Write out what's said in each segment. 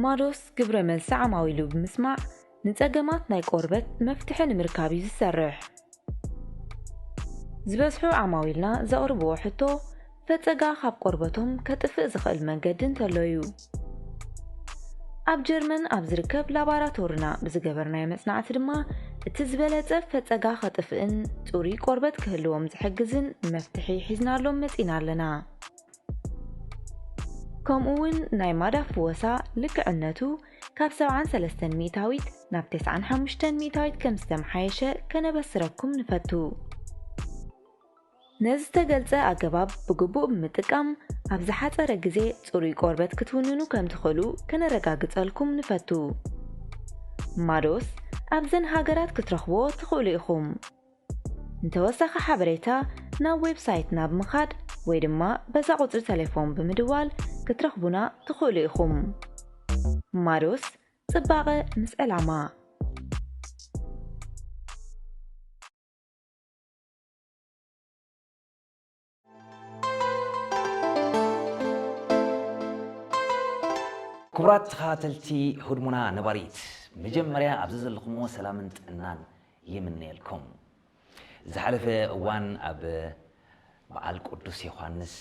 ማዶስ ግብረ መልሲ ዓማዊሉ ብምስማዕ ንጸገማት ናይ ቆርበት መፍትሒ ንምርካብ እዩ ዝሰርሕ። ዝበዝሑ ዓማዊልና ዘቕርብዎ ሕቶ ፈጸጋ ካብ ቆርበቶም ከጥፍእ ዝኽእል መንገዲ እንተሎ እዩ። ኣብ ጀርመን ኣብ ዝርከብ ላባራቶርና ብዝገበርናዮ መጽናዕቲ ድማ እቲ ዝበለጸ ፈጸጋ ከጥፍእን ጽሩይ ቆርበት ክህልዎም ዝሕግዝን መፍትሒ ሒዝናሎም መጺና ኣለና። ከምኡ እውን ናይ ማዳ ፍወሳ ልክዕነቱ ካብ ሰብዓን ሰለስተን ሚእታዊት ናብ ተስዓን ሓሙሽተን ሚእታዊት ከም ዝተመሓየሸ ከነበስረኩም ንፈቱ። ነዚ ዝተገልጸ ኣገባብ ብግቡእ ብምጥቃም ኣብ ዝሓጸረ ግዜ ጽሩይ ቆርበት ክትውንኑ ከም ትኽእሉ ከነረጋግጸልኩም ንፈቱ። ማዶስ ኣብዘን ሃገራት ክትረኽብዎ ትኽእሉ ኢኹም። ንተወሳኺ ሓበሬታ ናብ ዌብሳይትና ብምኻድ ወይ ድማ በዛ ቁጽሪ ተሌፎን ብምድዋል ክትረኽቡና ትኽእሉ ኢኹም። ማዶስ ጽባቐ ምስ ዕላማ። ክቡራት ተኸታተልቲ ህድሞና ነባሪት፣ መጀመርያ ኣብዚ ዘለኹምዎ ሰላምን ጥዕናን ይምነየልኩም። ዝሓለፈ እዋን ኣብ በዓል ቅዱስ ዮሃንስ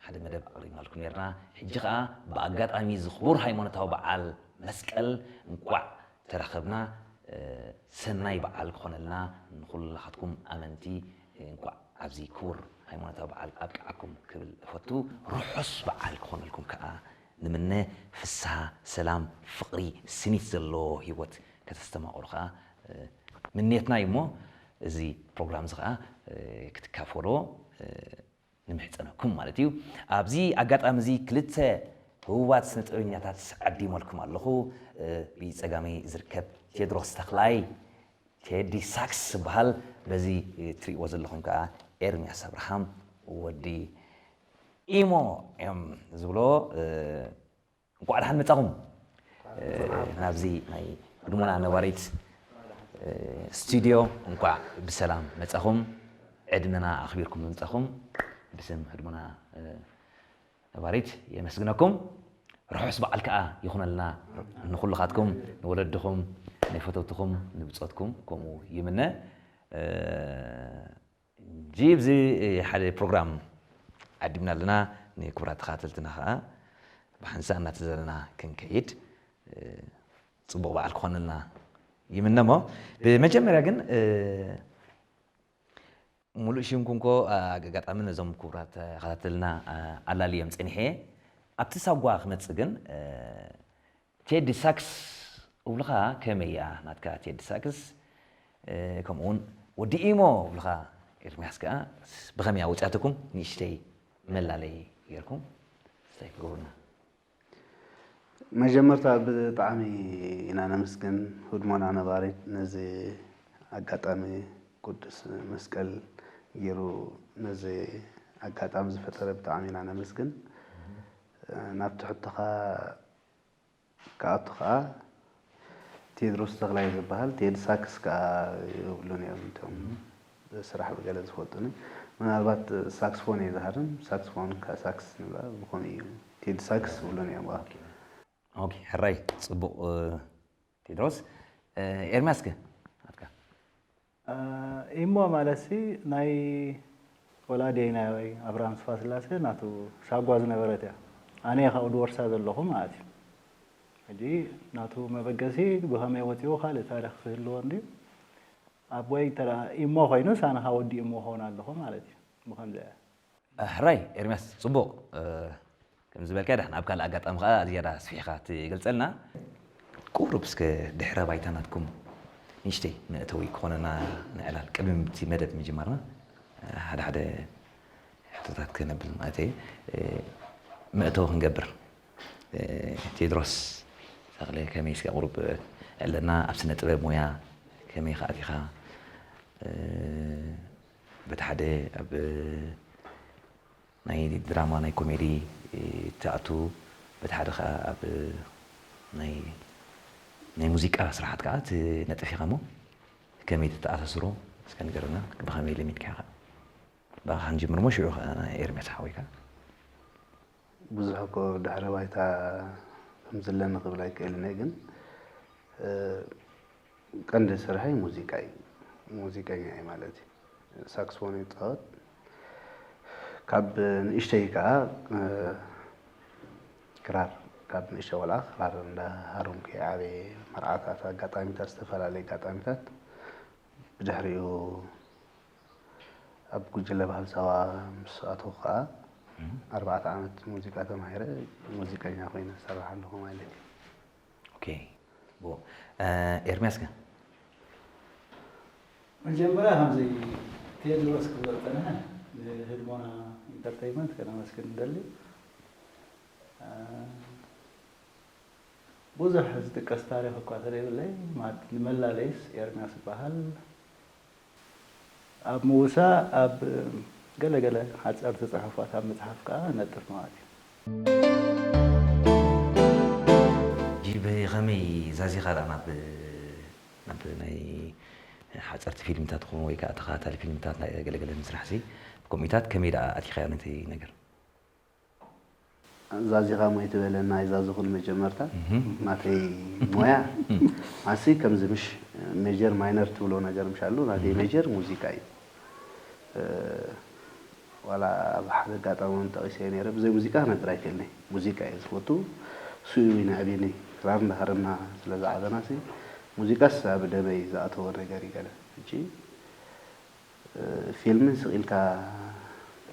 ሓደ መደብ ኣቕሪብናልኩም ነርና። ሕጂ ኸኣ ብኣጋጣሚ እዚ ክቡር ሃይማኖታዊ በዓል መስቀል እንቋዕ ተራኸብና። ሰናይ በዓል ክኾነልና ንኹላኻትኩም ኣመንቲ እንቋዕ ኣብዚ ክቡር ሃይማኖታዊ በዓል ኣብቅዓኩም ክብል እፈቱ። ርሑስ በዓል ክኾነልኩም ከኣ ንምነ። ፍስሃ፣ ሰላም፣ ፍቕሪ፣ ስኒት ዘለዎ ህይወት ከተስተማቕሩ ከኣ ምንየትና እዩ እሞ እዚ ፕሮግራም እዚ ከኣ ክትካፈሎ ንምሕጸነኩም ማለት እዩ። ኣብዚ ኣጋጣሚ እዚ ክልተ ህቡባት ስነ-ጥበበኛታት ዓዲመልኩም ኣለኹ። ብጸጋመይ ዝርከብ ቴድሮስ ተኽላይ፣ ቴዲ ሳክስ ዝበሃል፣ በዚ ትርእይዎ ዘለኹም ከኣ ኤርምያስ ኣብርሃም፣ ወዲ ኢሞ እዮም ዝብሎ። እንቋዕ ደሓን መጻኹም ናብዚ ናይ ህድሞና ነባሪት ስቱድዮ። እንቋዕ ብሰላም መጻኹም። ዕድመና ኣኽቢርኩም ምምጻኹም ብስም ህድሞና ነባሪት የመስግነኩም። ርሑስ በዓል ከኣ ይኹነልና ንኹልኻትኩም፣ ንወለድኹም፣ ንፈተውትኹም፣ ንብጾትኩም ከምኡ ይምነ። ሕጂ ኣብዚ ሓደ ፕሮግራም ዓዲምና ኣለና። ንክቡራት ተኸታተልትና ከኣ ብሓንሳእ እናተዘለና ክንከይድ ጽቡቕ በዓል ክኾነልና ይምነ። እሞ ብመጀመርያ ግን ሙሉእ ሽምኩም ኮ ኣጋጣሚ ነዞም ክቡራት ተኸታተልና ኣላልዮም ጸኒሐ እየ። ኣብቲ ሳጓ ክመጽእ ግን ቴዲ ሳክስ እብልኻ ከመይ እያ ናትካ ቴዲ ሳክስ? ከምኡ እውን ወዲ ኢሞ እብልኻ ኤርምያስ ከኣ ብኸመይ ኣውጽኣትኩም ንእሽተይ መላለይ ጌርኩም እስታይ ክገብሩና። መጀመርታ ብጣዕሚ ኢና ነመስግን ህድሞና ነባሪት ነዚ ኣጋጣሚ ቅዱስ መስቀል ጌሩ ነዚ ኣጋጣሚ ዝፈጠረ ብጣዕሚ ኢና ነመስግን። ናብቲ ሕቶኻ ክኣቱ ከዓ ቴድሮስ ተኽላይ ዝበሃል ቴዲ ሳክስ ከዓ ይብሉኒ እዮም እቶም ብስራሕ ብገለ ዝፈልጡኒ። ምናልባት ሳክስፎን እየ ዝሃርም፣ ሳክስፎን ከዓ ሳክስ ንብላ ብኸምኡ እዩ ቴዲ ሳክስ ይብሉኒ እዮም ከዓ። ኦኬ ሕራይ ፅቡቕ ቴድሮስ። ኤርምያስ ከ ናትካ? ኢሞ ማለትሲ ናይ ወላዲየይ ናይ ኣብርሃም ስፋስላሴ ናቱ ሳጓ ዝነበረት እያ። ኣነ እየ ካብኡ ዝወርሳ ዘለኹ ማለት እዩ። ሕጂ ናቱ መበገሲ ብኸመይ ወፂኡ ካልእ ታሪኽ ክህልዎ እንድዩ። ኣቦይ እንተ ደኣ ኢሞ ኮይኑስ ኣነ ከዓ ወዲ ኢሞ ክኸውን ኣለኹ ማለት እዩ። ብኸምዚ እያ። ሕራይ ኤርምያስ፣ ጽቡቕ። ከም ዝበልካዮ ደሓን ኣብ ካልእ ኣጋጣሚ ከኣ ዝያዳ ኣስፊሕካ ትገልጸልና። ቁሩብ እስከ ድሕረ ባይታ ናትኩም ንእሽተይ መእተዊ ክኾነና ንዕላል። ቅድሚ እቲ መደብ ምጅማርና ሓደ ሓደ ሕቶታት ከነብል ማለት እየ። መእተዊ ክንገብር ቴድሮስ ተኽለ ከመይ እስከ ቁሩብ ዕለና ኣብ ስነ ጥበብ ሙያ ከመይ ከኣቲኻ በቲ ሓደ ኣብ ናይ ድራማ ናይ ኮሜዲ ትኣቱ በቲ ሓደ ከዓ ኣብ ናይ ናይ ሙዚቃ ስራሓት ከዓ ትነጥፍ ኢኻ እሞ ከመይ ትተኣሳስሮ እስከ ንገረና ብኸመይ ለሚድካ ኢኻ ብኣኻ ክንጅምር እሞ ሽዑ ከዓ ኤርምያስ ሓወይካ ብዙሕ እኮ ድሕረ ባይታ ከም ዘለኒ ክብል ኣይክእልን እየ፣ ግን ቀንዲ ስርሐይ ሙዚቃ እዩ። ሙዚቀኛ እየ ማለት እዩ። ሳክስፎን ይፃወት። ካብ ንእሽተይ ከዓ ክራር፣ ካብ ንእሽተይ ቆልዓ ክራር እንዳሃረምኩ እየ ዓብየ። መርዓታት፣ ኣጋጣሚታት፣ ዝተፈላለዩ ኣጋጣሚታት። ብድሕሪኡ ኣብ ጉጅለ ባህሊ ሳዋ ምስ ኣተኹ ከዓ ኣርባዕተ ዓመት ሙዚቃ ተማሂረ ሙዚቀኛ ኮይነ ዝሰርሕ ኣለኹ ማለት እዩ። ኦኬ። ኤርሚያስ ከ? መጀመርያ ከምዚ ቴድሮስ ክብሎ ዝፀንሐ ንህድሞና ኢንተርተይመንት ከነመስግን ንደሊ። ብዙሕ ዝጥቀስ ታሪኽ እኳ ተዘይብለይ ማለት ንመላለይስ ኤርሚያስ ይበሃል። ኣብ ምውሳእ ኣብ ገለገለ ሓፀርቲ ፅሑፋት ኣብ ምፅሓፍ ከዓ ነጥፍ ማለት እዩ። ጂ ብኸመይ ዛዚኻ ደኣ ናብ ናብ ናይ ሓፀርቲ ፊልምታት ኹን ወይ ከዓ ተኸታታሊ ፊልምታት ናይ ገለገለ ምስራሕ ሲ ከምኡታት ከመይ ደኣ ኣቲኻዮ ነቲ ነገር? ዛዚኻ ሞ ይትበለና ኣይዛዝኹን መጀመርታ ናተይ ሞያ ኣሲ ከምዚ ምሽ ሜጀር ማይነር ትብሎ ነገር ምሽ ኣሉ ናተይ ሜጀር ሙዚቃ እዩ። ዋላ ኣብ ሓደ ኣጋጣሚ እውን ጠቒሰ ነይረ ብዘይ ሙዚቃ ክነብር ኣይክእልኒ። ሙዚቃ እየ ዝፈቱ። እሱ እዩ ነዕብየኒ። ክራር እንዳሃረምና ስለ ዝዓበና ሲ ሙዚቃስ ኣብ ደመይ ዝኣተወ ነገር እዩ ገለ። ሕጂ ፊልም ስቕ ኢልካ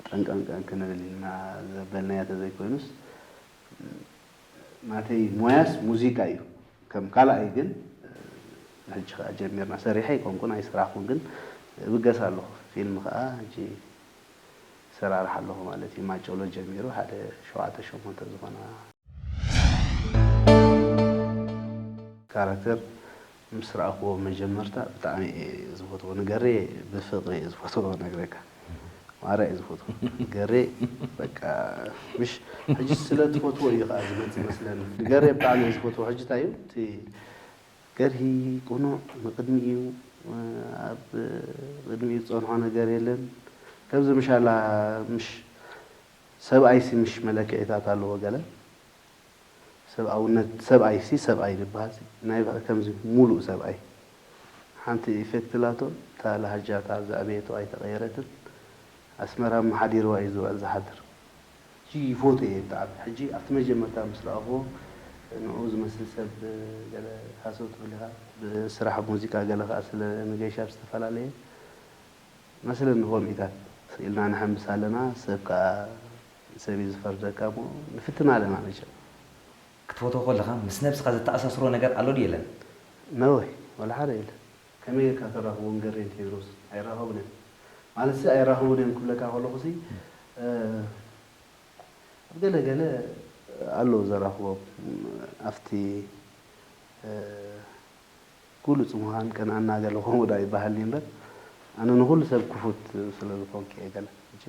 ጠንቀንቀን ክንብል ኢልና ዘበልናዮ ተዘይኮይኑስ ናተይ ሞያስ ሙዚቃ እዩ። ከም ካልኣይ ግን ሕጂ ከዓ ጀሚርና ሰሪሐ ኣይኮንኩን ኣይሰራሕኩን ግን እብገስ ኣለኹ። ፊልም ከዓ ሕጂ ሰራርሕ ኣለኹ ማለት እዩ። ማጨሎ ጀሚሩ ሓደ ሸዋተ ሸሞንተ ዝኾና ካራክተር ምስ ረኣኽዎ መጀመርታ ብጣዕሚ እየ ዝፈትዎ። ንገሬ ብፍቕሪ እየ ዝፈትዎ ነግረካ። ማራ እየ ዝፈትዎ። ገሬ በቃ ምሽ ሕጂ ስለ ትፈትዎ እዩ ከዓ ዝመጽእ መስለኒ። ንገሬ ብጣዕሚ እየ ዝፈትዎ። ሕጂ እንታይ እዩ እቲ ገርሂ ቁኑዕ ንቅድሚ እዩ ኣብ ቅድሚኡ ዝጸንሖ ነገር የለን። ከምዚ ምሻላ ምሽ ሰብኣይሲ ምሽ መለክዒታት ኣለዎ ገለ ሰብኣውነት ሰብኣይ ሲ ሰብኣይ ዝበሃል ሲ ናይ ከምዚ ሙሉእ ሰብኣይ ሓንቲ ኢፌክት ላቶ እታ ላህጃ እታ ዘዕበየቶ ኣይተቀየረትን ኣስመራ መሓዲርዋ እዩ ዝውዕል ዝሓድር ሕጂ ይፎቶ እየ ብጣዕሚ ሕጂ ኣብቲ መጀመርታ ምስ ረኣኽዎ ንኡ ዝመስል ሰብ ገለ ሃሰው ትብል ኢኻ ብስራሕ ሙዚቃ ገለ ከዓ ስለ ንገይሻ ብዝተፈላለየ መስለኒ ኮሚታት ኢልና ንሕምስ ኣለና ሰብ ከዓ ሰብ እዩ ዝፈርደካ እሞ ንፍትን ኣለና መቸም። ክትፈትዎ ከለኻ ምስ ነብስኻ ዘተኣሳስሮ ነገር ኣሎ ድዩ የለን? ነወይ ወላ ሓደ የለን። ከመይ ጌርካ ተራኽቦም ገሬን ቴድሮስ ኣይራኸቡን እዮም ማለት ሲ ኣይራኸቡን እዮም ክብለካ ከለኹ ሲ ኣብ ገለ ገለ ኣሎ ዘራኽቦም ኣብቲ ግሉጽ ምዃን ቅንዕና ገለ ከምኡ ዳ ይበሃል እምበር ኣነ ንኹሉ ሰብ ክፉት ስለ ዝኾንኩ እየ ገለ ሕጂ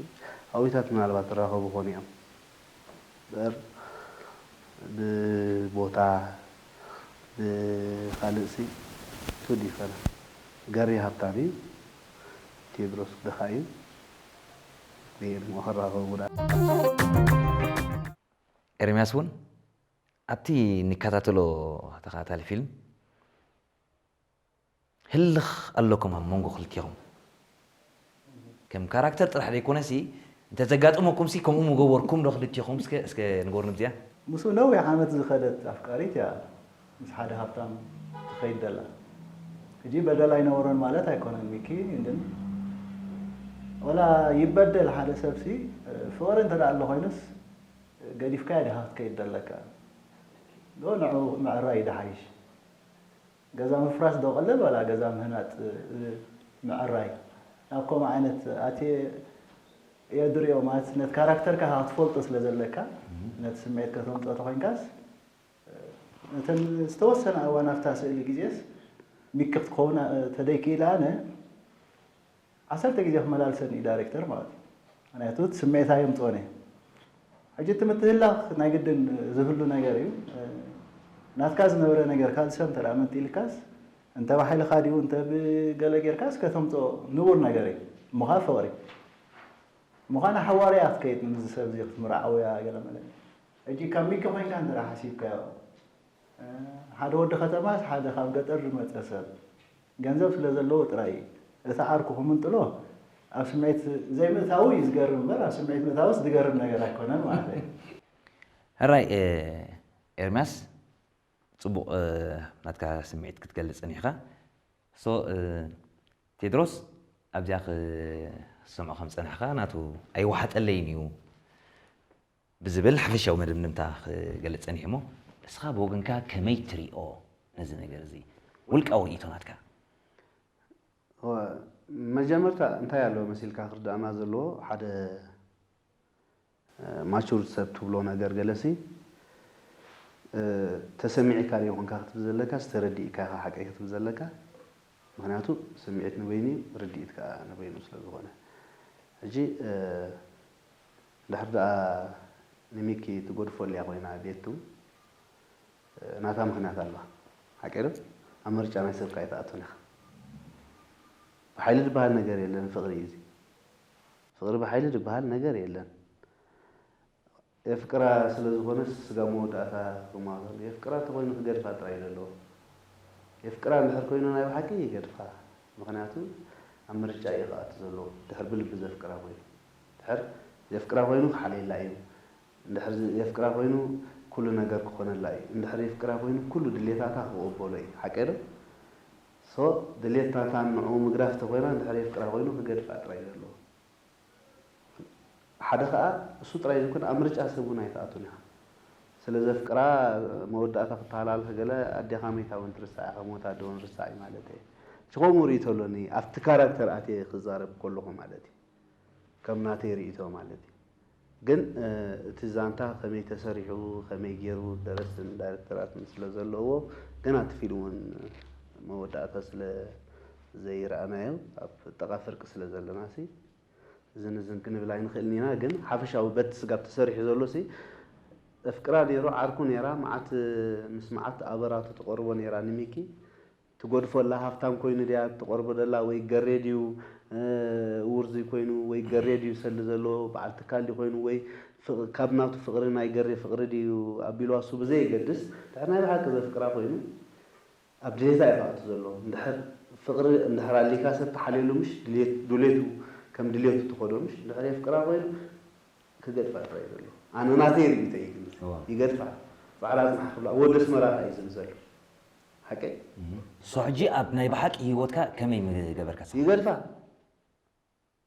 ኣዊታት ምናልባት ዝራኸቡ ኾኑ እዮም እምበር ብቦታ ብኻልእ ሲ ቱ ዲፈረንት ገሪ ሃብታም እዩ ቴድሮስ ድኻ እዩ ክራኸቡ ዳ ኤርምያስ እውን ኣብቲ ንከታተሎ ተኸታታሊ ፊልም ህልኽ ኣለኩም ኣብ መንጎ ክልቲኹም ከም ካራክተር ጥራሕ ዘይኮነሲ እንተዘጋጥመኩም ሲ ከምኡ ምገበርኩም ዶ ክልቲኹም እስከ እስከ ንገሩኒ ብዚኣ ምስኡ ነዊሕ ዓመት ዝኸደት ኣፍቃሪት እያ ምስ ሓደ ሃብታም ትኸይድ ደላ ሕጂ በደል ኣይነበሮን ማለት ኣይኮነን ሚኪ ግን ወላ ይበደል ሓደ ሰብሲ ፍቕሪ እንተ ኣሎ ኮይኑስ ገዲፍካያ ዲኻ ክትከይድ ዘለካ ዶ ንዑ ምዕራይ ይደሓይሽ ገዛ ምፍራስ ዶ ቀለል ዋላ ገዛ ምህናፅ ምዕራይ ናብ ከምኡ ዓይነት ኣትየ እየ ድሪኦ ማለት ነቲ ካራክተርካ ክትፈልጦ ስለ ዘለካ ነቲ ስምዒት ከተምፅኦ ተኮይንካስ እተን ዝተወሰነ እዋን ኣብታ ስእሊ ግዜስ ሚኪ ክትከውን ተደይክኢለ ኣነ ዓሰርተ ግዜ ክመላልሰኒ እዩ ዳይሬክተር ማለት እዩ ምክንያቱ እቲ ስምዒት ኣየምፅኦን እየ ሕጂ እቲ ምትህላኽ ናይ ግድን ዝህሉ ነገር እዩ ናትካ ዝነበረ ነገር ካልእ ሰብ እንተ መንጢልካስ እንተ ባሕልኻ ድዩ እንተ ብገለ ጌርካስ ከተምፅኦ ንቡር ነገር እዩ እሞ ከዓ ፍቕሪ ምዃና ሓዋርያ ክትከይድ ንዚ ሰብ እዚ ክትምርዓውያ ገለ መለ ሕጂ ካብ ሚኪ ኮይንካ እንተ ሓሲብካዮ ሓደ ወዲ ከተማስ ሓደ ካብ ገጠር ዝመፀ ሰብ ገንዘብ ስለ ዘለዎ ጥራይ እዩ። እቲ ዓርኩ ክምንጥሎ ኣብ ስምዒት ዘይምእታዉ እዩ ዝገርም እምበር፣ ኣብ ስምዒት ምእታውስ ዝገርም ነገር ኣይኮነን ማለት እዩ። ሕራይ ኤርሚያስ፣ ፅቡቕ ናትካ ስምዒት ክትገልፅ ኒሕካ። ሶ ቴድሮስ ኣብዚኣ ክሰምዖ ከም ፀናሕካ ናቱ ኣይወሓጠለይን እዩ ብዝብል ሓፈሻዊ መደምደምታ ክገልፅ ፀኒሕ እሞ፣ እስኻ ብወገንካ ከመይ ትሪኦ ነዚ ነገር እዚ? ውልቃዊ ርእይቶ ናትካ። መጀመርታ እንታይ ኣለዎ መሲልካ ክርዳእና ዘለዎ፣ ሓደ ማቹር ሰብ ትብሎ ነገር ገለሲ ተሰሚዕካ ዶ ይኾንካ ክትብል ዘለካ፣ ዝተረዲእካ ኢኻ ሓቀይ ክትብል ዘለካ። ምክንያቱ ስምዒት ንበይኑ እዩ፣ ርድኢት ከዓ ንበይኑ ስለ ዝኾነ። ሕጂ ድሕር ደኣ ንሚኪ ትጎድፎ ሊያ ኮይና ቤቱ ናታ ምክንያት ኣለዋ። ሓቂ ዶ? ኣብ ምርጫ ናይ ሰብካ ኣይትኣቱን ኢኻ። ብሓይሊ ዝበሃል ነገር የለን፣ ፍቕሪ እዩ እዚ። ፍቕሪ ብሓይሊ ዝበሃል ነገር የለን። የፍቅራ ስለ ዝኾነስ ስጋ መወዳእታ ክማኸል የፍቅራ ተኮይኑ ክገድፋ ጥራይ ዘለዎ። የፍቅራ እንድሕር ኮይኑ ናይ ብሓቂ ይገድፋ። ምክንያቱ ኣብ ምርጫ እዩ ክኣቱ ዘለዎ። ድሕር ብልቢ ዘፍቅራ ኮይኑ ድሕር የፍቅራ ኮይኑ ክሓልየላ እዩ። እንድሕር የፍቅራ ኮይኑ ኩሉ ነገር ክኾነላ እዩ። እንድሕር የፍቅራ ኮይኑ ኩሉ ድሌታታ ክቕበሎ እዩ። ሓቂ ዶ? ሶ ድሌት ናታን ንዕኡ ምግዳፍ ተኮይና እንድሕር የፍቅራ ኮይኑ ክገድፋ ጥራይ ዘለዎ። ሓደ ከዓ እሱ ጥራይ ዘይኮነ ኣብ ምርጫ ሰብ እውን ኣይትኣቱን ኢኻ። ስለ ዘፍቅራ መወዳእታ ክተሃላልኽ ገለ ኣዴኻ መይታ እውን ትርሳዕ ኢኻ፣ ሞት ኣደ እውን ርሳዕ እዩ ማለት እየ። ከምኡ ርእይቶ ኣሎኒ ኣብቲ ካራክተር ኣትየ ክዛረብ ከለኹ ማለት እዩ። ከም ናተይ ርእይቶ ማለት እዩ። ግን እቲ ዛንታ ከመይ ተሰሪሑ ከመይ ገይሩ ደረስትን ዳይሬክተራትን ስለ ዘለውዎ ግን ኣቲ ፊልም እውን መወዳእታ ስለ ዘይረኣናዮ ኣብ ጥቓ ፍርቂ ስለ ዘለና ሲ እዝን እዝን ክንብል ኣይንኽእልን ኢና። ግን ሓፈሻዊ በቲ ስጋብ ተሰሪሑ ዘሎ ሲ እፍቅራ ነይሩ ዓርኩ ነይራ መዓት ምስ መዓት ኣበራቱ ትቐርቦ ነይራ ንሚኪ ትጎድፎ ኣላ ሃፍታም ኮይኑ ድያ ትቐርቦ ደላ ወይ ገሬ ድዩ ውርዙይ ኮይኑ ወይ ገሬ ድዩ ሰሊ ዘሎ በዓል ትካል ድዩ ኮይኑ ወይ ካብ ናቱ ፍቕሪ ናይ ገሬ ፍቕሪ ድዩ ኣቢልዋ እሱ ብዘየገድስ ድሕር ናይ ብሓቂ ዘፍቅራ ኮይኑ ኣብ ድሌታ እዩ ክኣቱ ዘሎ። እንድሕር ፍቕሪ እንድሕር ኣሊካ ሰብ ተሓልየሉ ምሽ ድሌት- ድሌቱ ከም ድሌቱ ትኸዶ ምሽ እንድሕር የፍቅራ ኮይኑ ክገድፋ ጥራይ ዘሎ። ኣነ ናተይ ርእይቶ እዩ ግን እዋ። ይገድፋ። ጻዕዳ ጽንሓ ክብላ ወዲ ኣስመራ እዩ ዝብል ዘሎ። ሓቀይ? ሶ ሕጂ ኣብ ናይ ብሓቂ ህይወትካ ከመይ ምገበርካ? ይገድፋ።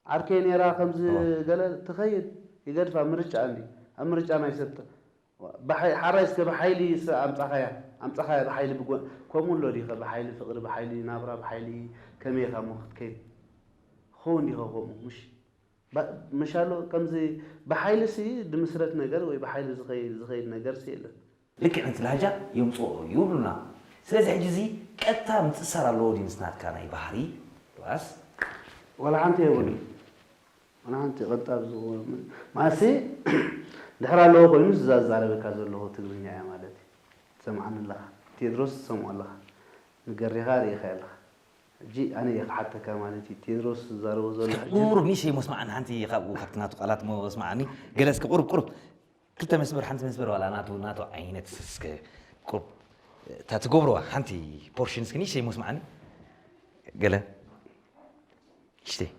ዓርከይ ነይራ ከምዚ ገለ ትኸይድ ይገድፋ ምርጫ እንዲ ኣብ ምርጫ ናይ ሰብ ተ- ብሓይ- ሓራይ እስከ ብሓይሊ ስ- ኣምጻኻያ ኣምጻኻያ ብሓይሊ ብጎ- ከምኡ ኣሎ ዲኸ ብሓይሊ ፍቕሪ ብሓይሊ ናብራ ብሓይሊ ከመይ ኢኻ እሞ ክትከይድ ክኸውን ዲኸ ከምኡ ምሽ ባ- ምሽ ኣሎ ከምዚ ብሓይሊ ሲ ድምስረት ነገር ወይ ብሓይሊ ዝኸይድ ዝኸይድ ነገር ሲ የለን ልክዕ ነቲ ላህጃ የምጽኦ ይብሉና። ስለዚ ሕጂ እዚ ቀጥታ ምጽሳር ኣለዎ ድዩ ምስ ናትካ ናይ ባህሪ ዋስ? ዋላ ሓንቲ የብሉ ዋላ ሓንቲ ቀጣብ ዝኸውን ማሲ ድሕር ኣለዎ ኮይኑ እዛ ዝዛረበካ ዘለኹ ትግርኛ እያ ማለት እዩ ትሰምዓኒ ኣለኻ ቴድሮስ ትሰምዖ ኣለኻ ንገሬኻ ርኢኻ ኣለኻ ሕጂ ኣነ እየ ክሓተካ ማለት እዩ ቴድሮስ ዝዛረቦ ዘሎ ሕጂ ቁሩብ ንእሽተይ እሞ ስምዓኒ ሓንቲ ካብኡ ካብቲ ናቱ ቃላት እሞ ስምዓኒ ገለ እስኪ ቁሩብ ቁሩብ ክልተ መስመር ሓንቲ መስመር ዋላ ናቱ ናቱ ዓይነት እስከ ቁሩብ እታ ትገብርዋ ሓንቲ ፖርሽን እስኪ ንእሽተይ እሞ ስምዓኒ ገለ ንእሽተይ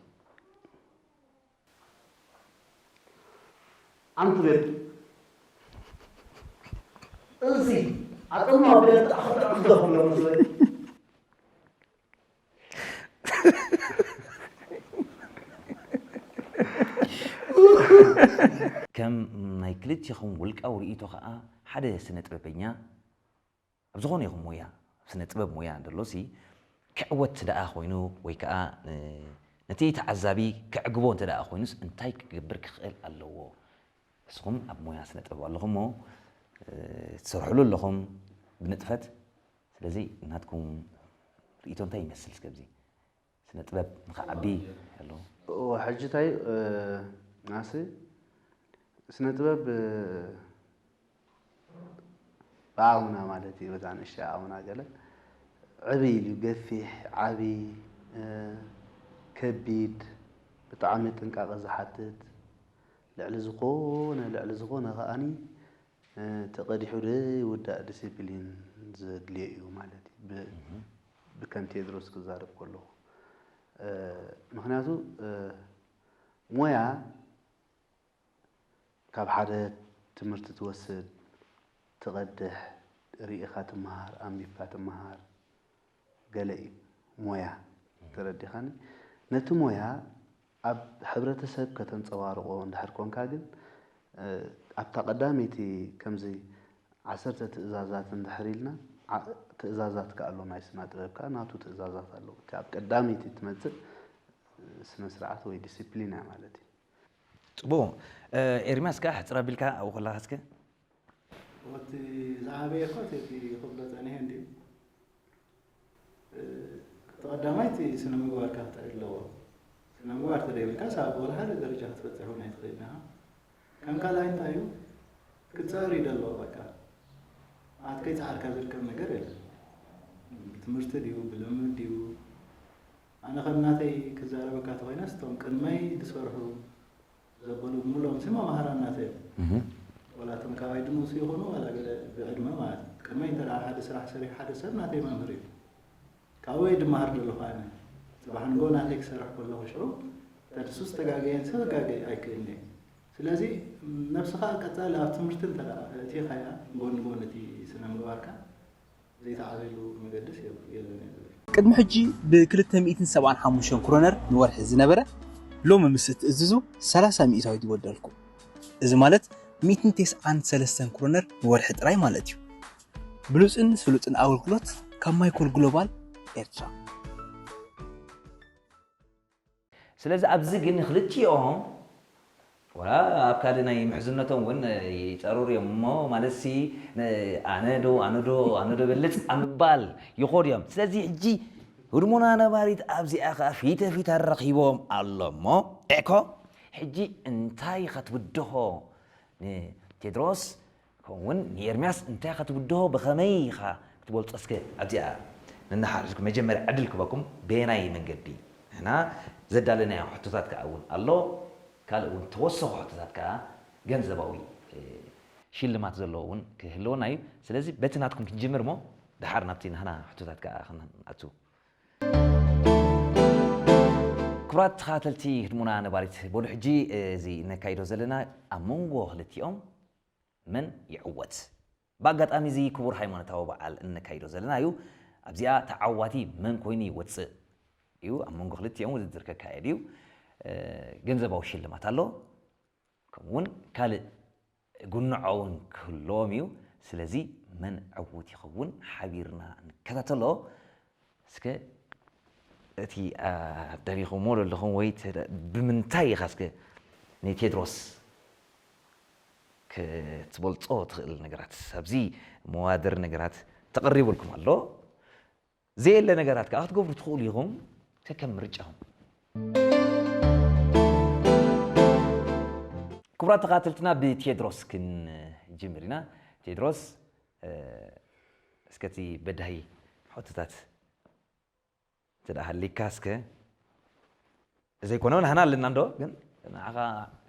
ዓንቱ ቤት እዚ ዓጠማ ቤት ኣኽትዕ ክደኽሎ መስለኝ ከም ናይ ክልቲኹም ውልቃዊ ርእይቶ ኸኣ ሓደ ስነ ጥበበኛ ኣብ ዝኾነ ይኹን ሞያ ኣብ ስነ ጥበብ ሞያ እንተሎሲ ክዕወት ደኣ ኮይኑ ወይ ከዓ ነቲ ተዓዛቢ ክዕግቦ እንተ ደኣ ኮይኑስ እንታይ ክገብር ክኽእል ኣለዎ? ንስኹም ኣብ ሞያ ስነ ጥበብ ኣለኹም እሞ ትሰርሕሉ ኣለኹም ብንጥፈት ስለዚ ናትኩም ርእይቶ እንታይ ይመስል እስከ ኣብዚ ስነ ጥበብ ንኽዓቢ ኣለዎ። እወ ሕጂ እንታይ እዩ ናሲ ስነ ጥበብ ብዓውና ማለት እዩ በዛ ንእሽተይ ዓውና ገለ ዕብይ ኢሉ ገፊሕ ዓብይ ከቢድ ብጣዕሚ ጥንቃቐ ዝሓትት ልዕሊ ዝኾነ ልዕሊ ዝኾነ ከዓኒ ተቐዲሑ ዘይውዳእ ዲሲፕሊን ዘድልዮ እዩ ማለት እዩ። ብ- ብከም ቴድሮስ ክዛረብ ከለኹ እ፣ ምክንያቱ እ፣ ሞያ ካብ ሓደ ትምህርቲ ትወስድ፣ ትቐድሕ፣ ርኢኻ ትመሃር፣ ኣንቢብካ ትመሃር፣ ገለ እዩ ሞያ። ተረዲኻኒ? ነቲ ሞያ ኣብ ሕብረተሰብ ከተንጸባርቖ እንድሕር ኮንካ ግን ኣብታ ቀዳመይቲ ከምዚ ዓሰርተ ትእዛዛት እንድሕር ኢልና ትእዛዛት ከ ኣሎ ናይ ስነ ጥበብ ከ ናቱ ትእዛዛት ኣለዎ። እቲ ኣብ ቀዳመይቲ ትመጽእ ስነ ስርዓት ወይ ዲሲፕሊን እያ ማለት እዩ። ጽቡቕ። ኤርሚያስ ከ ሕጽር ኣቢልካ ኣብኡ ከለኻ እስከ እቲ ዝዓበየ እኮ እቲ ክብሎ ጸኒሐ እንድዩ። እቲ ቀዳማይ እቲ ስነ ምግባርካ ክተርኢ ኣለዎ። ስነ ምግባር ተዘይብልካ ሳብ ወላ ሓደ ደረጃ ክትበጽሕ እውን ኣይትኽእልን ኢኻ። ከም ካልኣይ እንታይ እዩ ክትጸዕር እዩ ዘለዎ። በቃ ኣት ከይጸዓርካ ዝርከብ ነገር የለን። ብትምህርቲ ድዩ ብልምምድ ድዩ? ኣነ ከም ናተይ ክዛረበካ ተኾይነስ እቶም ቅድመይ ዝሰርሑ ዘበሉ ብምሎም ስማ መሃራን ናተይ እዮም። ዋላ እቶም ካባይ ድንሱ ይኾኑ ዋላ ገለ ብዕድመ ማለት እዩ። ቅድመይ እንተ ሓደ ስራሕ ሰሪሑ ሓደ ሰብ ናተይ መምህር እዩ። ካብኡ እየ ድመሃር ዘለኹ ኣነ። ጽባሕ ንጎ ናተይ ክሰርሕ ከለኹ ሽዑ ተድሱስ ተጋገየን ሰብ ጋገ ኣይክእልን እየ። ስለዚ ነብስኻ ቀጻሊ ኣብ ትምህርቲ እንተ ኣእቲኻያ ጎኒ ጎኒ እቲ ስነ ምግባርካ ዘይተዓብየሉ መገድስ የለን እየ ዝብል። ቅድሚ ሕጂ ብ ክልተ ሚእትን ሰብዓን ሓሙሽተን ክሮነር ንወርሒ ዝነበረ ሎሚ ምስ እትእዝዙ ሰላሳ ሚእታዊት ይወደልኩም። እዚ ማለት ሚእትን ተስዓን ሰለስተን ክሮነር ንወርሒ ጥራይ ማለት እዩ። ብሉጽን ስሉጥን ኣገልግሎት ካብ ማይኮል ግሎባል ኤርትራ። ስለዚ ኣብዚ ግን ክልቲኦም ወላ ኣብ ካልእ ናይ ምሕዝነቶም እውን ይፀርሩ እዮም እሞ ማለትሲ ኣነ ዶ ኣነ ዶ ኣነ ዶ በልፅ ኣብ ምባል ይኸዱ እዮም። ስለዚ ሕጂ ህድሞና ነባሪት ኣብዚኣ ከዓ ፊተ ፊት ኣራኺቦም ኣሎ እሞ ኤኮ ሕጂ እንታይ ከትብድሆ ንቴድሮስ ከምኡውን ንኤርምያስ እንታይ ኢኻ ትብድሆ ብኸመይ ኢኻ ክትበልጾ እስከ ኣብዚኣ ንነሓር እስከ መጀመርያ ዕድል ክበኩም በየናይ መንገዲ ንሕና ዘዳለናዮ ሕቶታት ከኣ እውን ኣሎ ካልእ እውን ተወሰኹ ሕቶታት ከኣ ገንዘባዊ ሽልማት ዘለዎ እውን ክህልወና እዩ ስለዚ በቲ ናትኩም ክንጅምር እሞ ደሓር ናብቲ ናህና ሕቶታት ከኣ ክንኣቱ ክቡራት ተኸታተልቲ ህድሞና ነባሪት በሉ ሕጂ እዚ እነካይዶ ዘለና ኣብ መንጎ ክልቲኦም መን ይዕወት ብኣጋጣሚ እዚ ክቡር ሃይማኖታዊ በዓል እነካይዶ ዘለና እዩ ኣብዚኣ ተዓዋቲ መን ኮይኑ ይወፅእ እዩ ኣብ መንጎ ክልቲኦም ውድድር ከካየድ እዩ ገንዘባዊ ሽልማት ኣሎ ከምኡውን ካልእ ጉንዖ እውን ክህልዎም እዩ ስለዚ መን ዕዉት ይኸውን ሓቢርና ንከታተሎ እስከ እቲ ኣዳሊኹሞ ዘለኹም ወይ ብምንታይ ኢኻ እስከ ንቴድሮስ ክትበልጾ ትኽእል ነገራት ኣብዚ መዋድር ነገራት ተቐሪቡልኩም ኣሎ ዘየለ ነገራት ከዓ ክትገብሩ ትኽእሉ ኢኹም ከከም ምርጫኹም ክቡራት ተኻተልትና ብቴድሮስ ክንጅምር ኢና ቴድሮስ እስከ እቲ በዳሂ ሕቶታት እንተ ደኣ ሃሊካ እስከ ዘይኮነ ንሕና ኣለና እንዶ ግን ንዓኻ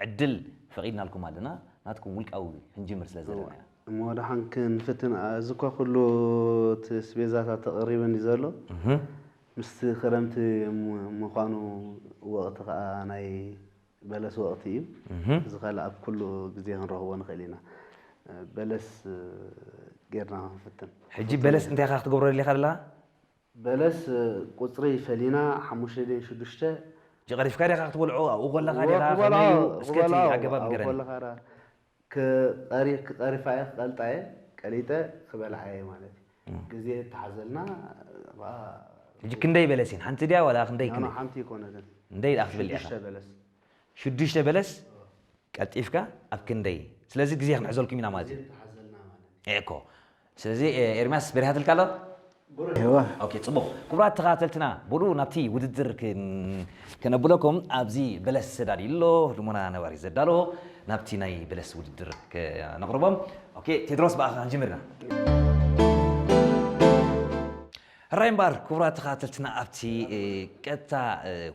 ዕድል ፈቒድናልኩም ኣለና ናትኩም ውልቃዊ ክንጅምር ስለ ዘለና እሞ ደሓን ክንፍትን እዚ እኳ ኩሉ እቲ ስቤዛታት ተቐሪበኒ ዘሎ ምስቲ ክረምቲ ምዃኑ ወቕቲ ከዓ ናይ በለስ ወቕቲ እዩ። እዚ ካልእ ኣብ ኩሉ ግዜ ክንረኽቦ ንኽእል ኢና። በለስ ጌርና ክንፍትን። ሕጂ በለስ እንታይ ኢኻ ክትገብሮ ደሊኻ ዘለኻ? በለስ ቁፅሪ ፈሊና ሓሙሽተ ድየን ሽዱሽተ። ሕጂ ቀሪፍካ ዲኻ ክትበልዖ ኣብኡ ከለኻ ዲኻ ከመይ እዩ? እስከ እቲ ኣገባብ ንገረኒ። ክቐሪፋ እየ ክቐልጣ እየ ቀሊጠ ክበልዓ እየ ማለት እዩ። ግዜ ተሓዘልና ሕጂ ክንደይ በለሲን ሓንቲ ድያ ዋላ ክንደይ ክንደይ ሓንቲ ይኮነትን እንደይ ደኣ ክትብል ኢኻ ሽዱሽተ በለስ ሽዱሽተ በለስ ቀልጢፍካ ኣብ ክንደይ ስለዚ ግዜ ክንሕዘልኩም ኢና ማለት እዩ እኮ ስለዚ ኤርሚያስ በሪሃትልካ ኣሎ ኦኬ ጽቡቕ ክቡራት ተኸታተልትና ብሉ ናብቲ ውድድር ከነብለኩም ኣብዚ በለስ ተዳልዩ ኣሎ ህድሞና ነባሪ ዘዳለዎ ናብቲ ናይ በለስ ውድድር ከነቕርቦም ኦኬ ቴድሮስ ብኣኻ ክንጅምር ኢና ሕራይ እምበኣር ክቡራት ተኸታተልትና ኣብቲ ቀጥታ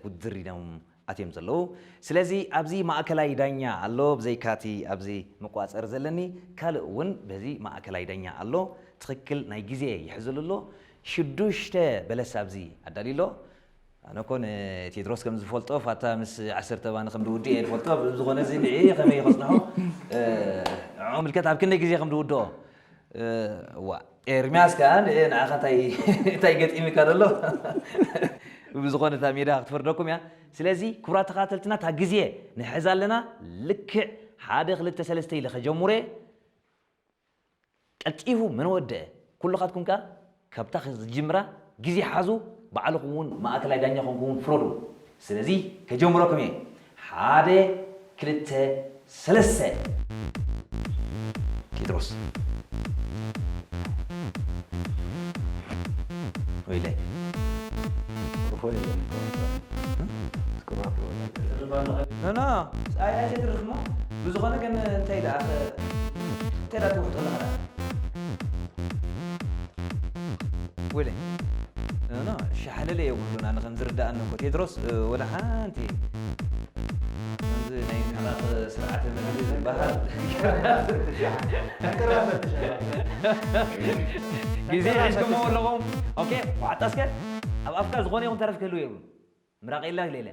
ውድድር ኢኖም ኣትዮም ዘለዉ ስለዚ ኣብዚ ማእከላይ ዳኛ ኣሎ ብዘይካቲ ኣብዚ መቋፀሪ ዘለኒ ካልእ እውን በዚ ማእከላይ ዳኛ ኣሎ ትኽክል ናይ ግዜ ይሕዘሉ ኣሎ። ሽዱሽተ በለስ ኣብዚ ኣዳልዩ ኣሎ። ኣነ እኮ ንቴድሮስ ከም ዝፈልጦ ፋታ ምስ ዓሰርተ ባኒ ከም ዝውድእ እየ ዝፈልጦ። ብዝኾነ እዚ ንዒ ከመይ ከጽንሖ፣ እ፣ ንዕኡ ምልከት ኣብ ክንደይ ግዜ ከም ዝውድኦ። እ፣ ዋ፣ ኤርምያስ ከኣ ንዒ ንዓኻ እንታይ፣ እንታይ ገጢሙካ ዘሎ? ብዝኾነ እታ ሜዳ ክትፈርደኩም እያ። ስለዚ ክቡራት ተኸታተልትና እታ ግዜ ንሕዝ ኣለና። ልክዕ ሓደ፣ ክልተ፣ ሰለስተ ኢለ ከጀምሮ እየ። ቀልጢፉ መን ወደአ? ኩልኻትኩም ከኣ ካብታ ዝጅምራ ግዜ ሓዙ፣ ባዕልኹም እውን ማእከላይ ዳኛ ኮንኩም እውን ፍረዱ። ስለዚ ከጀምረኩም እየ። ሓደ፣ ክልተ፣ ሰለስተ። ቴድሮስ። ወይለይ። ርፎ የለን እኮ። ስኩራት ይወጣል። ኖ፣ ኖ፣ ኣይ፣ ኣይተትርፍ እሞ። ብዝኾነ ግን እንታይ ደኣ፣ እንታይ ደኣ ትውሕጦ ኣለኻ ደኣ? ወይለይ። ኖ፣ ኖ፣ ሻሕለለ የብሉን። ኣነ ከም ዝርድኣኒ እኮ ቴድሮስ፣ እ፣ ወላ ሓንቲ ከምዚ ናይ ምሕቓቕ ስርዓተ ምግቢ ዝበሃል። ግዜ ሒዝኩሞ ኣለኹም። ኦኬ፣ ዋዕጣ እስከ ኣብ ኣፍካ ዝኾነ ይኹን ተረፍ ክህልው የብሉን። ምራቕ የላ ሌለ።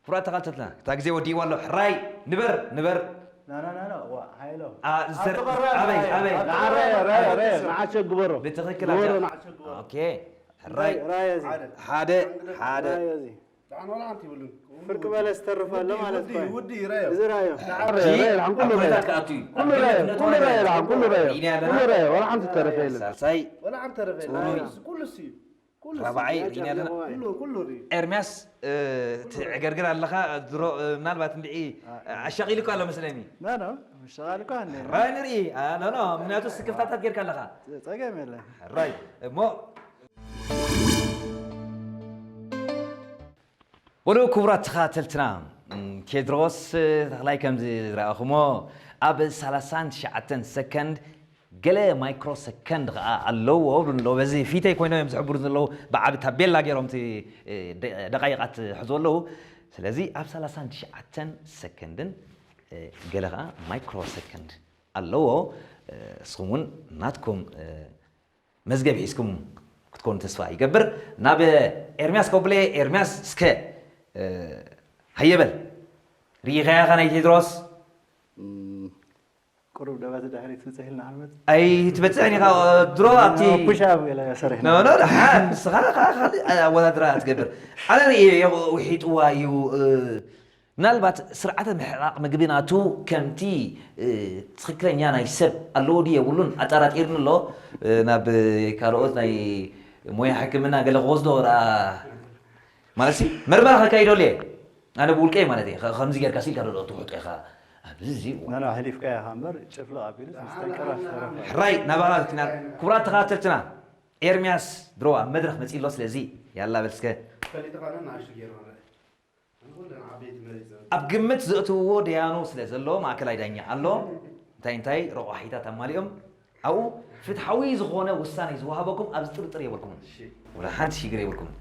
ኩራት ተኻልተትና፣ እታ ግዜ ወዲእዋ ኣሎ። ሕራይ፣ ንበር፣ ንበር። ና፣ ና፣ ና፣ ና፣ ዋ፣ ሃይሎ። ኣ፣ ዝተረ-፣ ኣበይ፣ ኣበይ? ንዓረ፣ ራየ፣ ራየ፣ ንዓቸ ግበሮ። ብትኽክል ግበሮ፣ ኣጃ። ንዓቸ ግበሮ። ኦኬ። ሕራይ። ራየ እዚ። ሓደ፣ ሓደ። ራየ እዚ። ደሓን ዋላ ሓንቲ ይብሉን። ፍርቂ በለስ ዝተርፍ ኣሎ ማለት እዩ። ውዲ፣ ራዮ። እዚ ራዮ። ራዮ፣ ራዮ፣ ደሓን ኩሉ ራዮ። ኩሉ ራዮ፣ ኩሉ ራዮ፣ ደሓን ኩሉ ራዮ። ኢና ኣለና። ኩሉ ራዮ፣ ዋላ ሓንቲ ዝተረፈ የለን። ሳልሳይ። ዋላ ሓንቲ ተረፈ የለን። ጽሩይ። ኩሉ እሱ እዩ። ኩሉ እሱ። ራብዓይ፣ ሪኢና ኣለና። ኩሉ፣ ኩሉ ሪኢ። ኤርምያስ፣ እ፣ ትዕገርግር ኣለኻ። ድሮ፣ እ፣ ምናልባት እንድዒ፣ እ፣ ኣሻቒሉ እኮ ኣሎ መስለኒ። ኖ፣ ኖ፣ ምሻቓል እኮ ኣነ። ራይ ንርኢ። አ፣ ኖ፣ ኖ፣ ምክንያቱ ስክፍታታት ጌርካ ኣለኻ። ጸገም የለን። ራይ፣ እሞ ወደ ክቡራት ተኸታተልትና፣ ም፣ ቴድሮስ ተኽላይ ከምዚ ዝረኣኹሞ ኣብ ሰላሳን ትሽዓተን ሰከንድ ገለ ማይክሮ ሰከንድ ኸኣ ኣለዎ ብሎ፣ በዚ ፊተይ ኮይኖም እዮም ዝሕብሩ ዘለዉ፣ ብዓቢ ታቤላ ገይሮም እቲ፣ እ፣ ደ-፣ ደቓይቓት ሕዙ ኣለዉ። ስለዚ ኣብ ሰላሳን ትሽዓተን ሰከንድን፣ እ፣ ገለ ኸኣ ማይክሮ ሰከንድ ኣለዎ። እ፣ ንስኹም እውን ናትኩም፣ እ፣ መዝገብ ሒዝኩም ክትኮኑ ተስፋ ይገብር። ናብ ኤርምያስ ከብሎ እየ። ኤርምያስ፣ እስከ፣ እ፣ ሃየ በል። ርኢኻያ ኸ ናይ ቴድሮስ? እም፣ ቁሩብ ደባት ድሕሪት ትብጽሕ ኢልና ሓልመት። ኣይትበጽሕን ኢኻ፣ ድሮ ኣብቲ ፑሽ ኣፕ ገለ ሰሪሕና። ኖ፣ ኖ፣ ደሓን፣ ንስኻ፣ ኻ-፣ ካልእ ኣወዳድራ ትገብር። ኣነ ርእየ፣ ውሒጥዋ እዩ፣ እ፣ ምናልባት ስርዓተ ምሕቓቕ ምግቢ ናቱ ከምቲ፣ እ፣ ትኽክለኛ ናይ ሰብ ኣለዎ ድዩ የብሉን ኣጠራጢርኒ ኣሎ። እ፣ ናብ ካልኦት ናይ ሞያ ሕክምና ገለ ክወስዶ ደኣ፣ ማለት ሲ፣ መርመራ ከካይደሉ እየ። ኣነ ብውልቀይ ማለት እየ። ከ-፣ ከምዚ ጌርካ ሲ ኢልካ ዶ ትውሕጦ ኢኻ? ኣብዚ፣ እዚ፣ ና፣ ና፣ ኣሕሊፍካያ ኢኻ እምበር፣ ጭፍልቕ ኣቢሉስ ምስ ተንቀራፍ ተረፈ። ሕራይ፣ ናባኻ ኪናር። ክቡራት ተኸታተልትና፣ ኤርምያስ ድሮ ኣብ መድረኽ መጺኡ ኣሎ። ስለዚ፣ ያላ በል እስከ። ፈሊጥኻ ዶ ንኣሽቱ ገይሩ ማለት? ኣብ ግምት ዘእትውዎ ደያኑ ስለ ዘሎ፣ ማእከላይ ዳኛ ኣሎ። እንታይ እንታይ ረቋሒታት ኣማሊኦም፣ ኣብኡ ፍትሓዊ ዝኾነ ውሳኔ ዝወሃበኩም ኣብዚ ጥርጥር የብልኩምን። እሺ። ወላ ሓንቲ ሽግር የብልኩምን።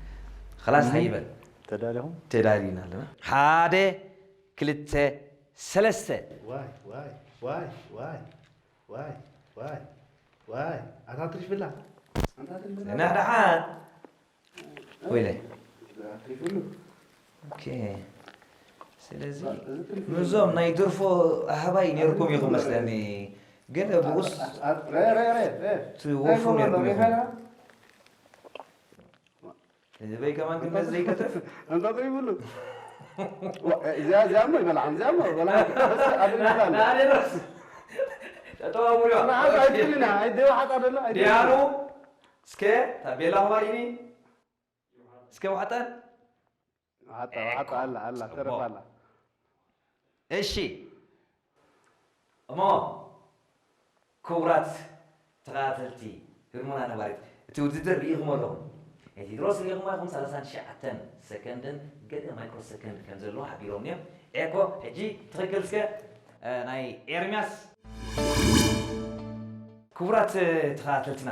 ኸላስ፣ እም። ሃይበል። ተዳሊኹም? ተዳሊና ኣለና። ሓደ፣ ክልተ፣ ሰለስተ። ዋይ፣ ዋይ፣ ዋይ፣ ዋይ፣ ዋይ፣ ዋይ፣ ዋይ። ኣታ ትሪፍላ። ኣታ ትሪፍላ። ንሕድሓን። ወይለ። ኦኬ። ስለዚ፣ ምስዞም ናይ ድርፎ ኣህባይ ነይርኩም ኢኹም መስለኒ። ግን ብኡስ ረ፣ ረ፣ ረ፣ ረ። ትወፉ ነይርኩም ኢኹም። ህዝበይ ከማን ግን ነዚ ዘይከትርፍ። እንታ ትሪብሉ። ዋ፣ እዚኣ፣ እዚኣ እሞ ይበልዓም፣ እዚኣ እሞ በልዓም። ኣድሪ ይበላል። ናሬ ሮስ። ተጠዋውሉ። ንዓት ኣይትብልና፣ ኣይደዋ ሓጣ ደሎ፣ ኣይትብልና። ዲያኑ፣ እስከ ታቤላ ሆባሪኒ። እስከ ዋሕጠን። ዋሕጣ፣ ዋሕጣ ኣላ፣ ኣላ፣ ተረፋ ኣላ። እሺ። እሞ ክቡራት ተኸታተልቲ ህድሞና ነባሪት፣ እቲ ውድድር ርኢኹም ኣለኹም። ናይ ቴድሮስ ርኢኹም ኣለኹም፣ ሰላሳን ትሽዓተን ሰከንድን ገለ ማይክሮ ሰከንድ ከም ዘለዎ ሓቢሮም እዮም። ኤኮ፣ ሕጂ ትኽክል እስከ፣ እ፣ ናይ ኤርምያስ። ክቡራት ተኸታተልትና፣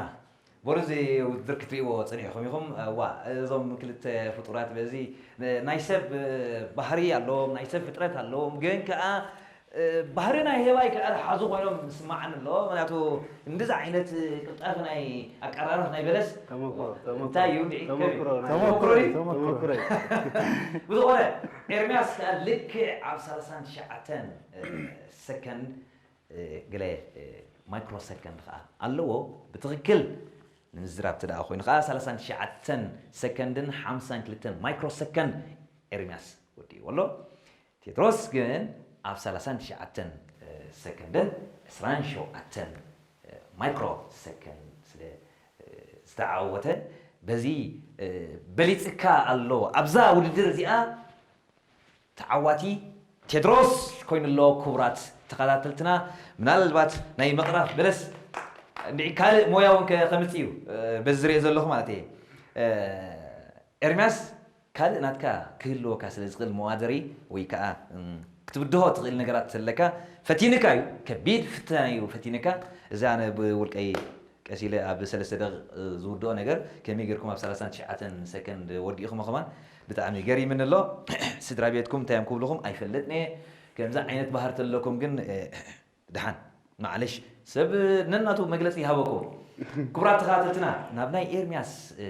በሉ፣ እዚ ውድድር ክትርእይዎ ጸኒሕኩም ኢኹም። እዋ፣ እዞም ክልተ ፍጡራት በዚ ናይ ሰብ ባህሪ ኣለዎም፣ ናይ ሰብ ፍጥረት ኣለዎም፣ ግን ከኣ እ፣ ባህሪ ናይ ሄባይ ከኣ ዝሓዙ ኮይኖም ዝስምዓኒ ኣሎ። ምኽንያቱ እንደዚ ዓይነት ቅልጣፈ ናይ ኣቀራርባ ናይ በለስ ተመኩሮ፣ ተመኩሮ፣ እንታይ እዩ እንድዒ? ተመኩሮ፣ ከመይ? ናይ ተመኩሮ እዩ? ተመኩሮ። ተመኩሮ እዩ። ብዝኾነ ኤርምያስ ከኣ ልክዕ ኣብ ሰላሳን ትሽዓተን፣ እ፣ ሰከንድ፣ እ፣ ገለ፣ እ፣ ማይክሮ ሰከንድ ከኣ ኣለዎ። ብትኽክል ንምዝራብ እንተ ደኣ ኮይኑ ከኣ ሰላሳን ትሽዓተን ሰከንድን ሓምሳን ክልተን ማይክሮ ሰከንድ ኤርምያስ ወዲእዎ ኣሎ። ቴድሮስ ግን ኣብ ሰላሳን ትሽዓተን ሰከንድን ዕስራን ሸውዓተን ማይክሮ ሰከንድ ስለ ዝተዓወተ በዚ በሊጽካ ኣሎ። ኣብዛ ውድድር እዚኣ ተዓዋቲ ቴድሮስ ኮይኑ ኣሎ። ክቡራት ተኸታተልትና፣ ምናልባት ናይ ምቕራፍ በለስ እንድዒ ካልእ ሞያ እውን ከ-፣ ከምጽእ እዩ፣ በዚ ዝሪኦ ዘለኹ ማለት እየ። ኤርምያስ፣ ካልእ ናትካ ክህልወካ ስለ ዝኽእል መዋደሪ ወይ ከኣ፣ እም፣ ክትብድሆ ትኽእል ነገራት ተለካ ፈቲንካ እዩ፣ ከቢድ ፍተና እዩ ፈቲንካ። እዚ ኣነ ብውልቀይ ቀስ ኢለ ኣብ ሰለስተ ደቂቕ ዝውድኦ ነገር ከመይ ጌርኩም ኣብ ሰላሳን ትሽዓተን ሰከንድ ወዲእኹሞ ከማን ብጣዕሚ ገሪምኒ ኣሎ። ስድራ ቤትኩም እንታይ እዮም ክብልኹም ኣይፈልጥን እየ። ከምዚ ዓይነት ባህሪ ተለኩም ግን፣ እ፣ ደሓን፣ ማዕለሽ፣ ሰብ ነናቱ መግለጺ ይሃበኩም። ክቡራት ተኸታተልትና፣ ናብ ናይ ኤርምያስ፣ እ፣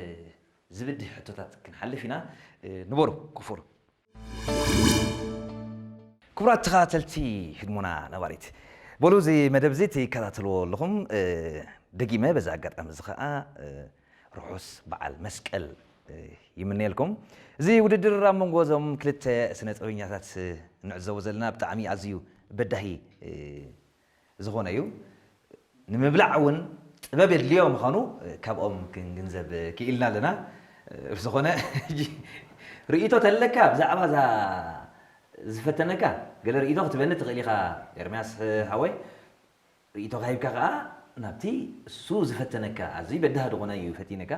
ዝብድህ ሕቶታት ክንሓልፍ ኢና። እ፣ ንበሩ፣ ክፉር። ክቡራት ተኸታተልቲ ህድሞና ነባሪት፣ በሉ፣ እዚ መደብ እዚ ትከታተልዎ ኣለኹም። እ፣ ደጊመ በዚ ኣጋጣሚ እዚ ኸኣ፣ እ፣ ርሑስ በዓል መስቀል፣ እ፣ ይምነየልኩም። እዚ ውድድር ኣብ መንጎ እዞም ክልተ ስነ ጥበበኛታት፣ እ፣ እንዕዘቦ ዘለና ብጣዕሚ ኣዝዩ በዳሂ፣ እ፣ ዝኾነ እዩ። ንምብላዕ እውን ጥበብ የድልዮ ምዃኑ ካብኦም ክንግንዘብ ክኢልና ኣለና። ብዝኾነ፣ ሕጂ ርእይቶ ተለካ ብዛዕባ እዛ ዝፈተነካ ገለ ርእይቶ ክትበኒ ትኽእል ኢኻ ኤርምያስ ሓወይ። ርእይቶኻ ሂብካ ከኣ ናብቲ እሱ ዝፈተነካ ኣዝዩ በዳህ ዝኾነ እዩ ፈቲነካ።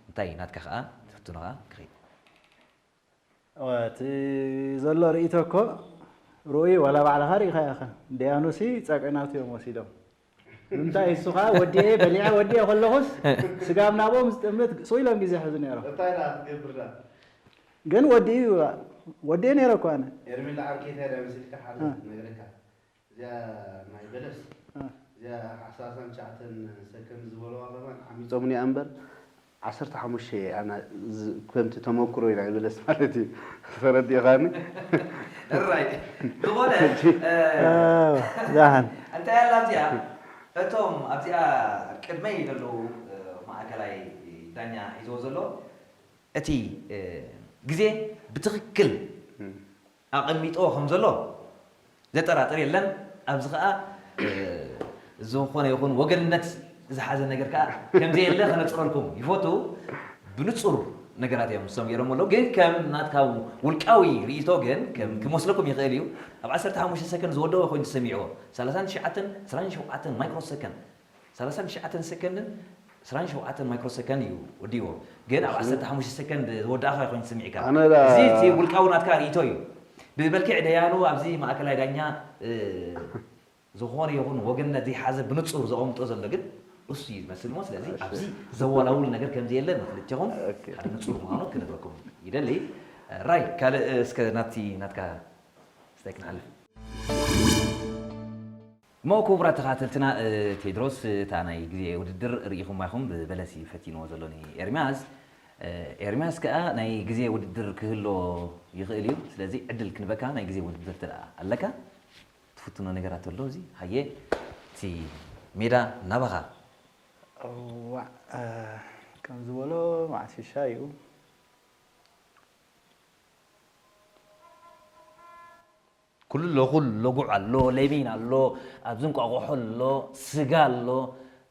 እንታይ ናትካ ከኣ ትፍትኖ ከኣ ክኸይድ። እወ፣ እቲ ዘሎ ርእይቶ እኮ ርኡይ፣ ዋላ ባዕልኻ ርኢኻዮ ኢኻ። ደያኑሲ ጸግዒ ናቱ እዮም ወሲዶም። ንምንታይ እሱ ኸኣ ወዲኤ በሊዐ ወዲኤ ከለኹስ ስጋብ ናብኦም ዝጥምት ስቕ ኢሎም ግዜ ሕዙ ነይሮም። እንታይ ደኣ ክትገብር ደኣ? ግን ወዲኡ፣ ወዲኤ ነይረ እኮ ኣነ። ኤርሚላ ዓርከይ እንታይ ደኣ መሲልካ ሓደ እ። ነግረካ። እዚኣ ናይ በለስ፣ እ። እዚኣ ዓሰርተ ትሽዓተ ሰከንድ ዝበልዋ ከማን ዓሚጾምኒ እያ እምበር፣ ዓሰርተ ሓሙሽተ ኣና ዝ-፣ ከምቲ ተመኩሮ ናይ በለስ ማለት እዩ። ተረዲእኻኒ? ራይት። ዝኾነ፣ ሕጂ እ፣ እ፣ ዛሃን። እንታይ ኣላ እዚኣ? እቶም ኣብዚኣ ቅድመይ ዘለዉ፣ እ፣ ማእከላይ ዳኛ ሒዝዎ ዘሎ፣ እቲ፣ እ፣ ግዜ ብትኽክል እም። ኣቐሚጥዎ ከም ዘሎ ዘጠራጥር የለን። ኣብዚ ኸኣ፣ እ፣ ዝኾነ ይኹን ወገንነት ዝሓዘ ነገር ከኣ ከም ዘየለ ከነጽረልኩም ይፈቱ። ብንጹር ነገራት እዮም ንሶም ገይሮም ኣለዉ። ግን ከም ናትካ ውልቃዊ ርእይቶ ግን ከም ክመስለኩም ይኽእል እዩ። ኣብ ዓሰርተ ሓሙሽተ ሰከንድ ዝወደወ ኮይኑ ተሰሚዕዎ። ሰላሳን ትሽዓተን፣ ዕስራን ሸውዓተን ማይክሮ ሰከንድ። ሰላሳን ትሽዓተን ሰከንድን ዕስራን ሸውዓተን ማይክሮ ሰከንድ እዩ ወዲእዎ። ግን ኣብ እሺ። ዓሰርተ ሓሙሽተ ሰከንድ ዝወዳእኻ ኮይኑ ተሰሚዕካ። ኣነ ዳ- እዚ እቲ ውልቃዊ ናትካ ርእይቶ እዩ። ብመልክዕ ደያኑ ኣብዚ ማእከላይ ዳኛ፣ እ፣ ዝኾነ ይኹን ወገንነት ዘይሓዘ ብንጹር ዘቐምጦ ዘሎ ግን እሱ እዩ ዝመስል እሞ፣ ስለዚ እሺ። ኣብዚ ዘወላውል ነገር ከም ዘየለ ንክልቴኹም ኦኬ። ሓደ ንጹር ምዃኑ ክነግረኩም ይደሊ። ራይ፣ ካልእ እስከ ናብቲ ናትካ ስታይ ክንሓልፍ። እሞ ክቡራት ተኸታተልትና፣ እ፣ ቴድሮስ፣ እታ ናይ ግዜ ውድድር ርኢኹማ ኢኹም፣ ብበለስ እዩ ፈቲንዎ ዘሎ ንኤርምያስ። እ፣ ኤርምያስ ከኣ ናይ ግዜ ውድድር ክህሎ ይኽእል እዩ። ስለዚ ዕድል ክንበካ ናይ ግዜ ውድድር እንተ ደኣ ኣለካ፣ ትፍትኖ ነገራት ኣሎ፣ እዚ ሃየ፣ እቲ ሜዳ ናባኻ። እዋእ፣ እ፣ ከም ዝበሎ መዓስ ሽሻ እዩ። ኩሉ ኣሎ፣ ኩሉ ኣሎ፣ ጉዕ ኣሎ፣ ለሚን ኣሎ፣ ኣብዚ እንቋቑሖ ኣሎ፣ ስጋ ኣሎ፣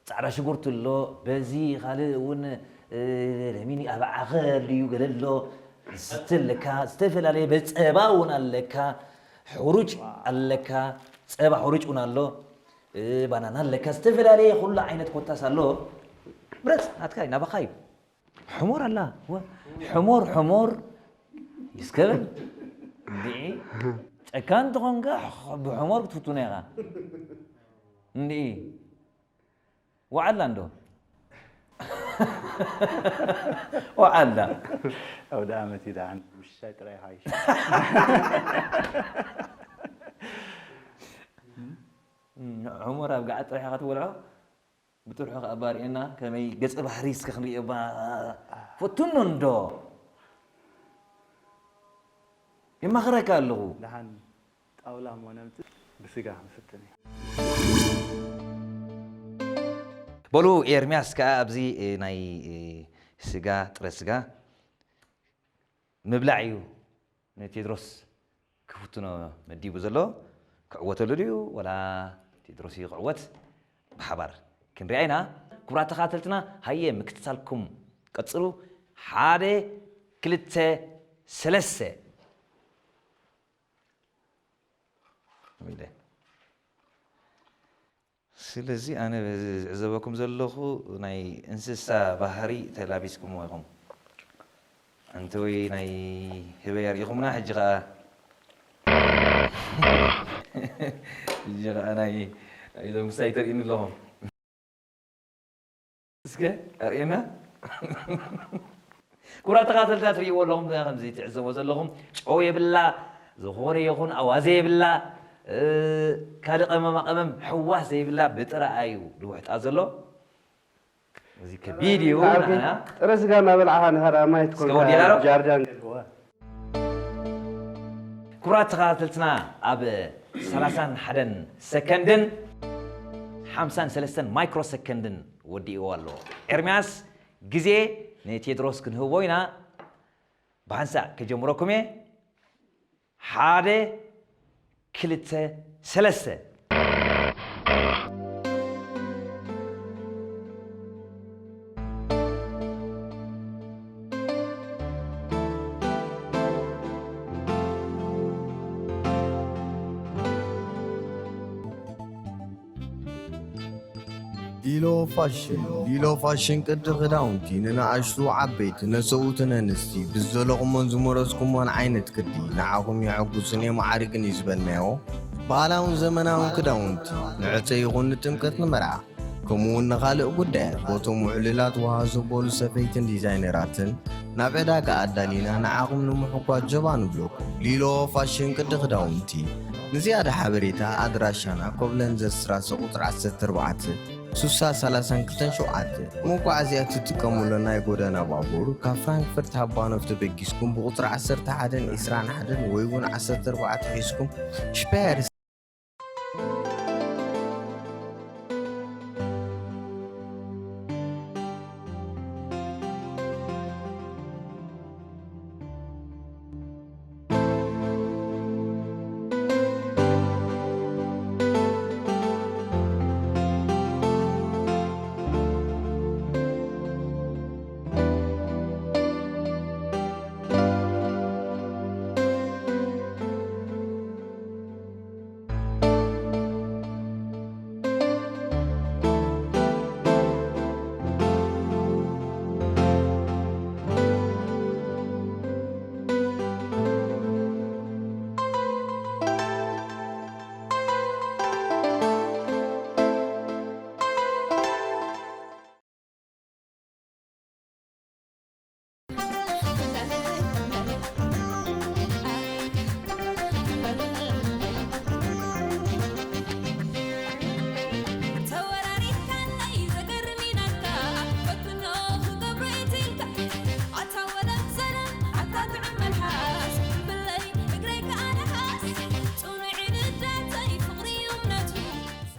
ጻዕዳ ሽጉርቲ ኣሎ፣ በዚ ካልእ እውን፣ እ፣ ለሚን ኣብ ዓኸል ድዩ ገለ ኣሎ፣ ዝስተ ኣለካ፣ ዝተፈላለየ በዚ ጸባ እውን ኣለካ፣ ሕሩጭ ኣለካ፣ ጸባ ሕሩጭ እውን ኣሎ፣ እ፣ ባናና ኣለካ፣ ዝተፈላለየ ኩሉ ዓይነት ኮታስ ኣሎ። ምረጽ፣ ናትካ እዩ፣ ናባኻ እዩ። ሕሞር ኣላ። ወ-፣ ሕሞር፣ ሕሞር ይስከበል። እንድዒ ጨካን እንተኾንካ ሕ-፣ ብሕሞር ክትፍትኖ ኢኻ። እንድዒ ወዓላ እንዶ። ወዓላ። ኣውደ ዓመት እዩ ደሓን፣ ምሽሻይ ጥራይ ይሓይሽ። ዑመር ኣብ ገዓት ጥራሕ ኢኻ ትበልዖ። ብጥርሑ ከኣ ባርእየና ከመይ ገጸ ባህሪ እስከ ክንርእዮ ባ ፈቱኖ እንዶ የማኽረካ ኣለኹ። ደሓን ጣውላ እሞ ነምጽእ ብስጋ ክንፍትን እዩ። በሉ ኤርሚያስ ከኣ ኣብዚ ናይ ስጋ ጥረ ስጋ ምብላዕ እዩ ንቴድሮስ ክፍትኖ መዲቡ ዘሎ። ክዕወተሉ ድዩ ወላ ቴድሮስ እዩ ክዕወት? ብሓባር ክንሪኣ ኢና። ክቡራት ተኻተልትና ሃየ ምክትታልኩም ቀጽሉ። ሓደ ክልተ ሰለስተ ኢለ ስለዚ ኣነ በዚ ዝዕዘበኩም ዘለኹ ናይ እንስሳ ባህሪ ተላቢስኩምዎ ኢኹም። ኣንተ ወይ ናይ ህበይ ኣርኢኹምና ሕጂ ኸኣ ሕጂ ኸኣ ናይ እዞም ክሳይ ተርእዩኒ ኣለኹም። እስከ ኣርእየና። ኩራት ተኻተልታ ትርእይዎ ኣለኹም ከምዚ ትዕዘቦ ዘለኹም ጨው የብላ ዝኾነ ይኹን ኣዋዘ የብላ ካልእ ቀመማ ቀመም ሕዋስ ዘይብላ ብጥረኣ እዩ ዝውሕጣ ዘሎ እዚ ከቢድ እዩ ንዓና ጥረ ስጋ እናበላዕኻ ንኸዳ ማየት ኮንካ ጃርጃን ገልዋ ክቡራት ተኸታተልትና ኣብ ሰላሳን ሓደን ሰከንድን ሓምሳን ሰለስተን ማይክሮ ሰከንድን ወዲእዎ ኣሎ። ኤርምያስ ግዜ ንቴድሮስ ክንህቦ ኢና። ብሓንሳእ ክጀምረኩም እየ። ሓደ ክልተ ሰለስተ። ሊሎ ፋሽን ሊሎ ፋሽን ቅዲ ክዳውንቲ ንንኣሽቱ ዓበይቲ ነሰብኡትን ኣንስቲ ብዝደለኹሞን ዝመረፅኩሞን ዓይነት ቅዲ ንዓኹም የሐጉስን የመዓርግን እዩ ዝበልናዮ ባህላውን ዘመናውን ክዳውንቲ ንዕፀ ይኹን ንጥምቀት ንመርዓ ከምኡ እውን ንኻልእ ጉዳያት ቦቶም ውዕሉላት ወሃ ዘበሉ ሰፈይትን ዲዛይነራትን ናብ ዕዳጋ ኣዳሊና ንዓኹም ንምሕጓዝ ጀባ ንብለኩም። ሊሎ ፋሽን ቅዲ ክዳውንቲ። ንዝያዳ ሓበሬታ ኣድራሻና ኮብለንዘ ስትራሰ ቁፅሪ ዓሰርተ ኣርባዕተ ሱሳ ሰላሳን ክልተን ሸውዓተ። መጓዓዝያ እትጥቀሙለን ናይ ጎደና ባቡር ካብ ፍራንክፈርት ሃባኖፍ ተበጊስኩም ብቁፅሪ ዓሰርተ ሓደን ዕስራን ሓደን ወይ እውን ዓሰርተ ኣርባዕተ ሒዝኩም ሽፓየር